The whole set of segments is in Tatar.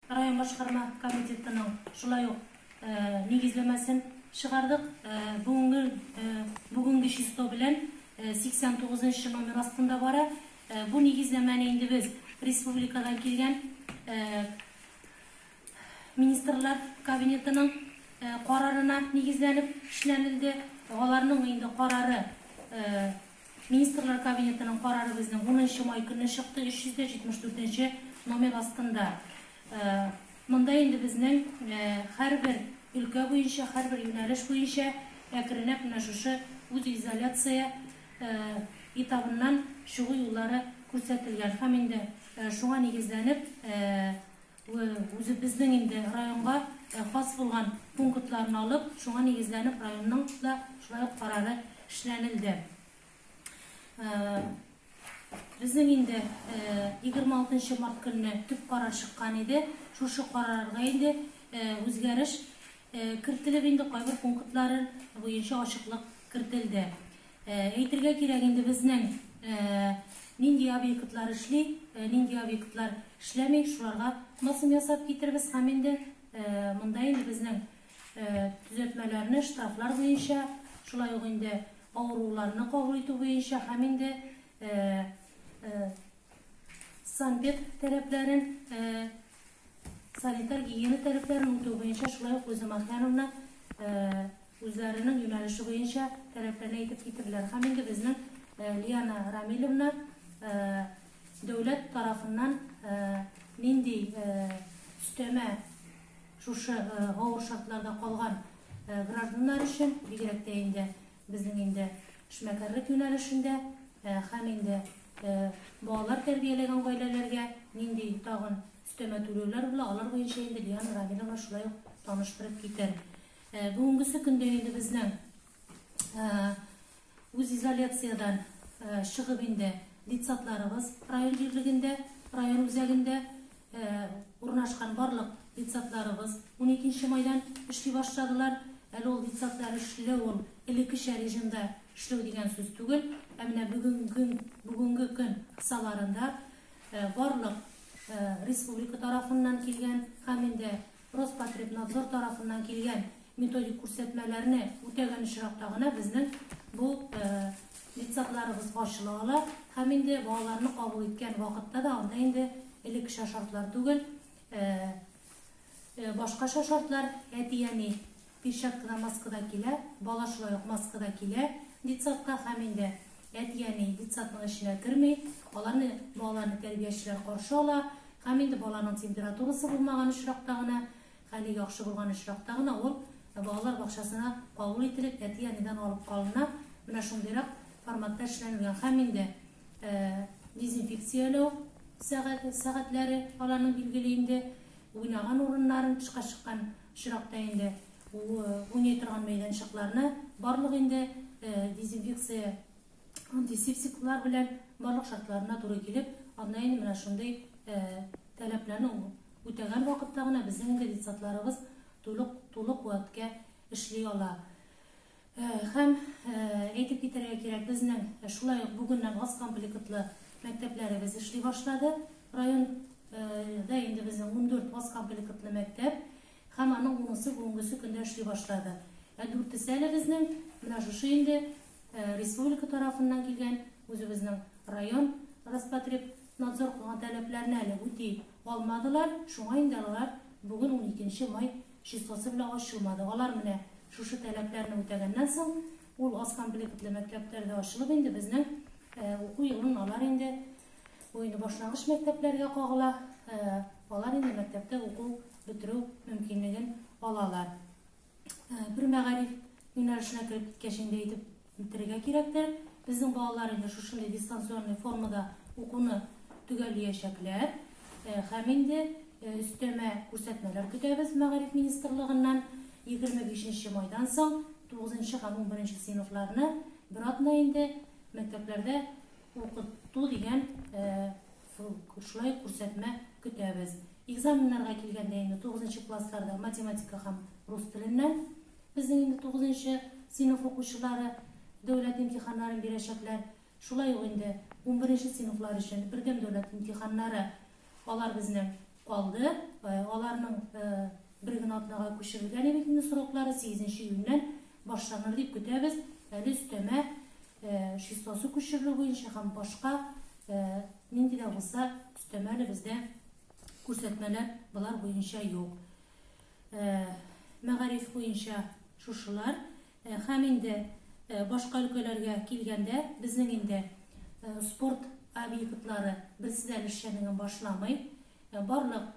Район башкарма комитетының шулай ук нигезләмәсен чыгардык. Бүгенге число белән 89 нчы номер астында бара. Бу нигезләмәне инде без республикадан килгән Министрлар Кабинетының карарына нигезләнеп эшләнелде. Аларның инде карары, Министрлар Кабинетының карары безнең 10 май көнне чыкты, 374 нче номер астында. Монда инде безнең һәрбер өлкә буенча, һәрбер юнәлеш буенча әкренләп менә шушы үзизоляция этабыннан чыгу юллары күрсәтелгән. Һәм инде шуңа нигезләнеп, Үзебезнең инде районга хас булган пунктларны алып, шуңа нигезләнеп районның да шулай ук карары эшләнелде. Безнең инде 26 март көнне төп карар чыккан иде. Шушы карарга инде үзгәреш кертелеп инде кайбер пунктлары буенча ачыклык кертелде. Әйтергә кирәк, инде безнең нинди объектлар эшли, нинди объектлар эшләми, шуларга басым ясап китербез һәм инде монда инде безнең төзәтмәләрне штрафлар буенча, шулай ук инде авыруларны кабул итү буенча һәм инде санпед таләпләрен, санитар-гигиена таләпләрен үтү буенча шулай ук Луиза Махьяновна үзләренең юнәлеше буенча таләпләрне әйтеп китерделәр. Һәм инде безнең Лиана Рамилевна дәүләт тарафыннан нинди өстәмә шушы авыр шартларда калган гражданнар өчен, бигрәк тә инде безнең инде эшмәкәрлек юнәлешендә һәм инде балалар тәрбияләгән гаиләләргә нинди тагын өстәмә түләүләр була, алар буенча инде Лиана Рамилевна шулай ук таныштырып китәр. Бүгенгесе көндә инде безнең үзизоляциядән чыгып инде детсадларыбыз район җирлегендә, район үзәгендә урнашкан барлык детсадларыбыз 12 майдан эшли башладылар. Әле ул детсадлар эшләү ул элеккечә режимда эшләү дигән сүз түгел. Ә менә бүгенге көн кысаларында барлык республика тарафыннан килгән һәм инде Роспотребнадзор тарафыннан килгән методик күрсәтмәләрне үтәгән очракта гына безнең бу детсадларыбыз ачыла ала һәм инде балаларны кабул иткән вакытта да анда инде элеккечә шартлар түгел, башкача шартлар, әти-әни перчаткада, маскада килә, бала шулай ук маскада килә детсадка һәм инде әти-әни детсадның эченә керми, аларны, балаларны тәрбиячеләр каршы ала һәм инде баланың температурасы булмаган очракта гына, хәле яхшы булган очракта гына ул балалар бакчасына кабул ителеп, әти-әнидән алып калына. Менә шундыйрак форматта эшләнелгән. Һәм инде дезинфекцияләү сәгатьләре аларның билгеле инде, уйнаган урыннарын тышка чыккан очракта инде уйный торган мәйданчыкларны барлык инде дезинфекция антисептиклар белән барлык шартларына туры килеп, анда инде менә шундый таләпләрне үтәгән вакытта гына безнең инде детсадларыбыз тулы куәткә эшли ала. Һәм әйтеп китәргә кирәк, безнең шулай ук бүгеннән аз комплектлы мәктәпләребез эшли башлады. Районда инде безнең 14 аз комплектлы мәктәп һәм аның унысы бүгенгесе көндә эшли башлады. Ә дүртесе әле безнең менә шушы инде республика тарафыннан килгән үзебезнең район Роспотребнадзор куйган таләпләрне әле үти алмадылар. Шуңа инде алар бүген 12 май числосы белән ачылмады. Алар менә шушы таләпләрне үтәгәннән соң, ул аз комплектлы мәктәпләр дә ачылып инде безнең уку елын алар инде, бу инде башлангыч мәктәпләргә кагыла, алар инде мәктәптә уку бетерү мөмкинлеген алалар. Бер мәгариф юнәлешенә кереп киткәч инде әйтеп бетерергә кирәктер. Безнең балалар инде шушындый дистанционный формада укуны төгәллиячәкләр. Һәм инде өстәмә күрсәтмәләр көтәбез мәгариф министрлыгыннан. 25 майдан соң 9 һәм 11 сыйныфларны бер атна инде мәктәпләрдә укыту дигән шулай күрсәтмә көтәбез. Экзаменнарга килгәндә инде 9 классларда математика һәм рус теленнән безнең инде 9 сыйныф укучылары дәүләт имтиханнарын бирәчәкләр. Шулай ук инде 11 сыйныфлар өчен бердәм дәүләт имтиханнары алар безнең калды. Аларның бер генә атнага күчерелгән бит инде сроклары, 8 июньнән башланыр дип көтәбез. Әле өстәмә числосы күчерелү буенча һәм башка нинди дә булса өстәмә әле бездә күрсәтмәләр болар буенча юк. Мәгариф буенча шушылар. Һәм инде башка өлкәләргә килгәндә, безнең инде спорт объектлары берсе дә эшчәнлеген башламый. Барлык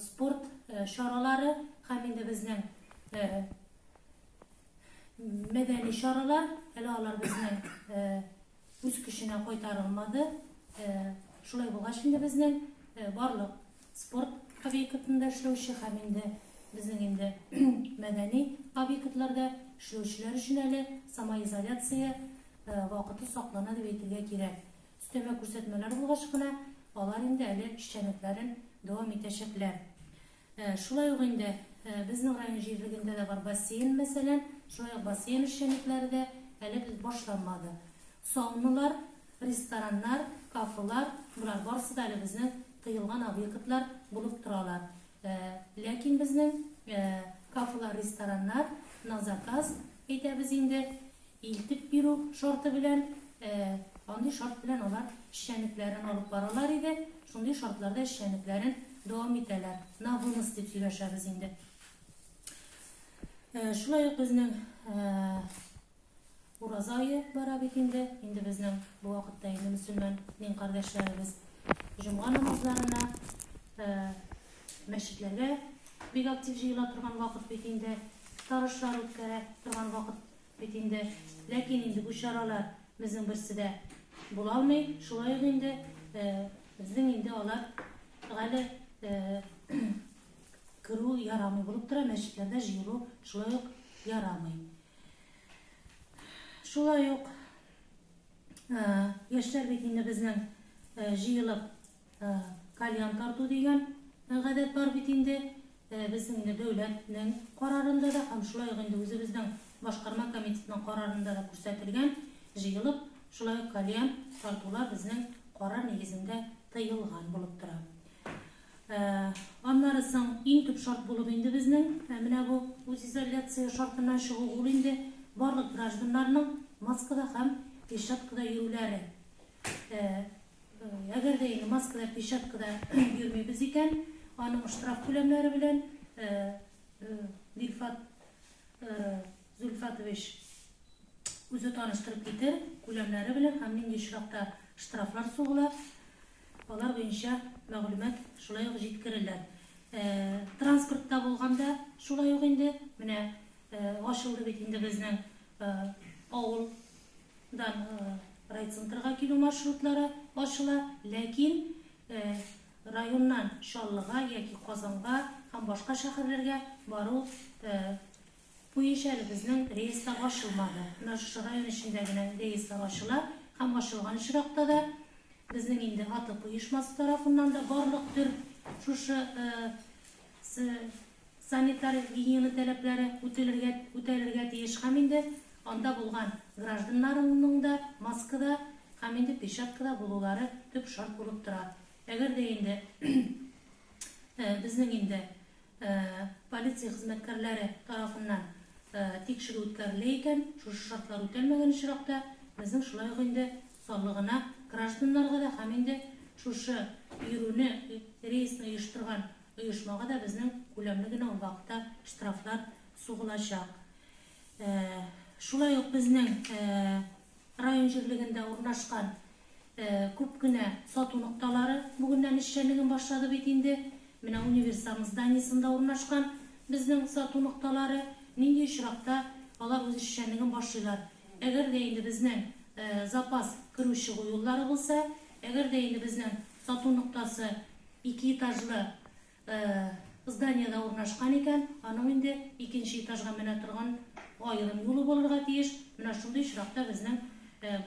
спорт чаралары һәм инде безнең мәдәни чаралар, әле алар безнең үз көченә кайтарылмады. Шулай булгач инде безнең барлык спорт объектында эшләүче һәм инде безнең инде мәдәни объектларда эшләүчеләр өчен әле самоизоляция вакыты саклана дип әйтергә кирәк. Өстәмә күрсәтмәләр булгач кына алар инде әле эшчәнлекләрен дәвам итәчәкләр. Шулай ук инде безнең район җирлегендә дә бар бассейн, мәсәлән, шулай ук бассейн эшчәнлекләре дә әле башланмады. Сауналар, рестораннар, кафелар, болар барысы да әле безнең тыелган объектлар булып торалар. Ләкин безнең кафелар, рестораннар на заказ әйтәбез инде, илтеп бирү шарты белән, андый шарт белән алар эшчәнлекләрен алып баралар иде, шундый шартларда эшчәнлекләрен дәвам итәләр. На вынос дип сөйләшәбез инде. Шулай ук безнең ураза ае бара бит инде. Инде безнең бу вакытта инде мөселман дин кардәшләребез җомга намазларына, мәчетләргә бик актив җыела торган вакыт бит инде, тарышлар үткәрә торган вакыт бит инде. Ләкин инде бу чаралар безнең берсе дә була алмый. Шулай ук инде безнең инде алар әле керү ярамый булып тора, мәчетләрдә җыелу шулай ук ярамый. Шулай ук яшьләр бит инде безнең җыелып кальян тарту дигән гадәт бар бит инде. Безнең инде дәүләтнең карарында да һәм шулай ук инде үзебезнең башкарма комитетының карарында да күрсәтелгән, җыелып шулай ук кальян тартулар безнең карар нигезендә тыелган булып тора. Аннары соң иң төп шарт булып инде безнең менә бу үзизоляция шартыннан чыгу, ул инде барлык гражданнарның маскада һәм перчаткада йөрүләре. Әгәр дә инде маскада, перчаткада йөрмибез икән, аның штраф күләмнәре белән Дилфат Зульфатович үзе таныштырып китер, күләмнәре белән һәм нинди очракта штрафлар сугыла, алар буенча мәгълүмат шулай ук җиткерелер. Транспортта булганда шулай ук инде менә ачылды бит инде безнең авылдан райцентрга килү маршрутлары ачыла, ләкин районнан Чаллыга яки Казанга һәм башка шәһәрләргә бару буенча әле безнең рейслар ачылмады. Менә шушы район эчендә генә рейслар ачыла һәм ачылган очракта да безнең инде АТП оешмасы тарафыннан да барлык төр шушы санитар гигиена таләпләре үтәлергә тиеш һәм инде анда булган гражданнарның да маскада һәм инде перчаткада булулары төп шарт булып тора. Әгәр дә инде безнең инде полиция хезмәткәрләре тарафыннан тикшерү үткәрелә икән, шушы шартлар үтәлмәгән очракта безнең шулай ук инде саллыгына гражданнарга да һәм инде шушы йөрүне, рейсны оештырган оешмага да безнең күләмле генә ул вакытта штрафлар сугылачак. Шулай ук безнең район җирлегендә урнашкан күп кенә сату нокталары бүгеннән эшчәнлеген башлады бит инде. Менә универсам зданиесында урнашкан безнең сату нокталары нинди очракта алар үз эшчәнлеген башлыйлар. Әгәр дә инде безнең запас керү чыгу юллары булса, әгәр дә инде безнең сату ноктасы ике этажлы зданиеда урнашкан икән, аның инде икенче этажга менә торган аерым юлы булырга тиеш. Менә шундый очракта безнең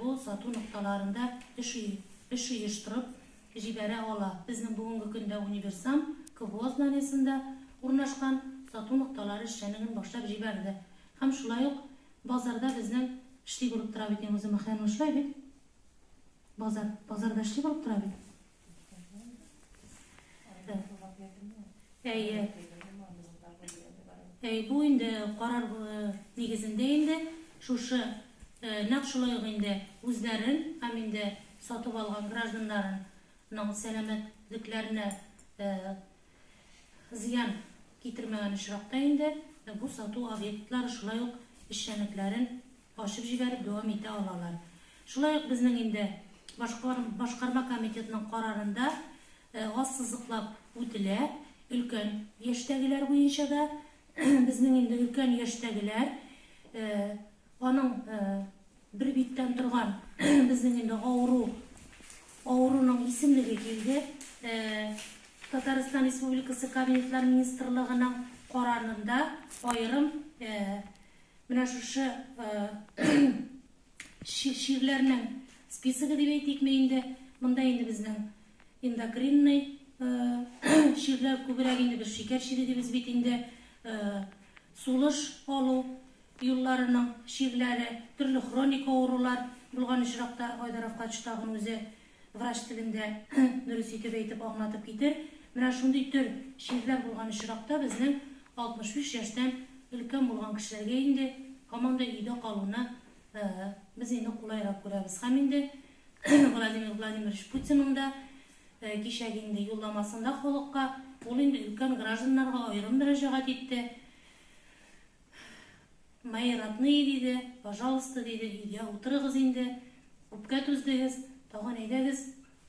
бу сату нокталарында эш оештырып җибәрә ала. Безнең бүгенге көндә универсам КВО зданиесында урнашкан сату нокталары эшчәнлеген башлап җибәрде. Һәм шулай ук базарда безнең эшли булып тора бит инде, үзе Мөхәррәм шулай бит. Базарда эшли булып тора бит. Әйе. Әй, бу инде карар нигезендә инде шушы нәкъ шулай ук инде үзләрен һәм инде сатып алган гражданнарының сәламәтлекләренә зыян китермәгән очракта инде бу сату объектлары шулай ук эшчәнлекләрен ачып җибәреп дәвам итә алалар. Шулай ук безнең инде башкарма комитетның карарында ассызыклап үтелә, өлкән яшьтәгеләр буенча да безнең инде өлкән яшьтәгеләр аның бер биттән торган безнең инде авыруның исемлеге килде. Татарстан Республикасы Кабинетлар Министрлыгының карарында аерым менә шушы чирләрнең списогы дип әйтикме инде. Монда инде безнең эндокринный чирләр күбрәк инде, без шикәр чире дибез бит инде, сулыш алу юлларының чирләре, төрле хроник авырулар булган очракта, Айдар Рафкатович тагын үзе врач телендә дөрес итеп әйтеп аңлатып китер. Менә шундый төр чирләр булган очракта безнең 65 яшьтән өлкән булган кешеләргә инде һаман да өйдә калуны без инде кулайрак күрәбез. Һәм инде Владимир Владимирович Путинның да кичәге инде юлламасында халыкка ул инде өлкән гражданнарга аерым мөрәҗәгать итте. «Мои родные, – диде, – пожалуйста, – диде, – өйдә утырыгыз инде, күпкә түздегез, тагын әйдәгез,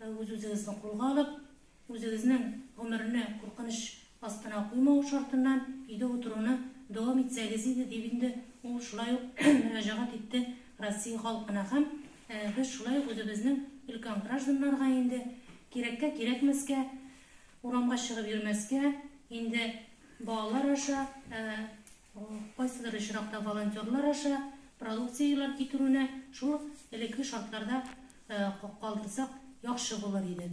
үз-үзегезне кулга алып, үзегезнең гомерне куркыныч астына куймау шартыннан өйдә утыруны дәвам итсәгез иде», дип инде ул шулай ук мөрәҗәгать итте Россия халкына. Һәм без шулай ук үзебезнең өлкән гражданнарга инде кирәккә кирәкмәскә урамга чыгып йөрмәскә, инде балалар аша, кайсыдыр очракта волонтерлар аша продукцияләр китерүне шул элекке шартларда калдырсак яхшы булыр иде.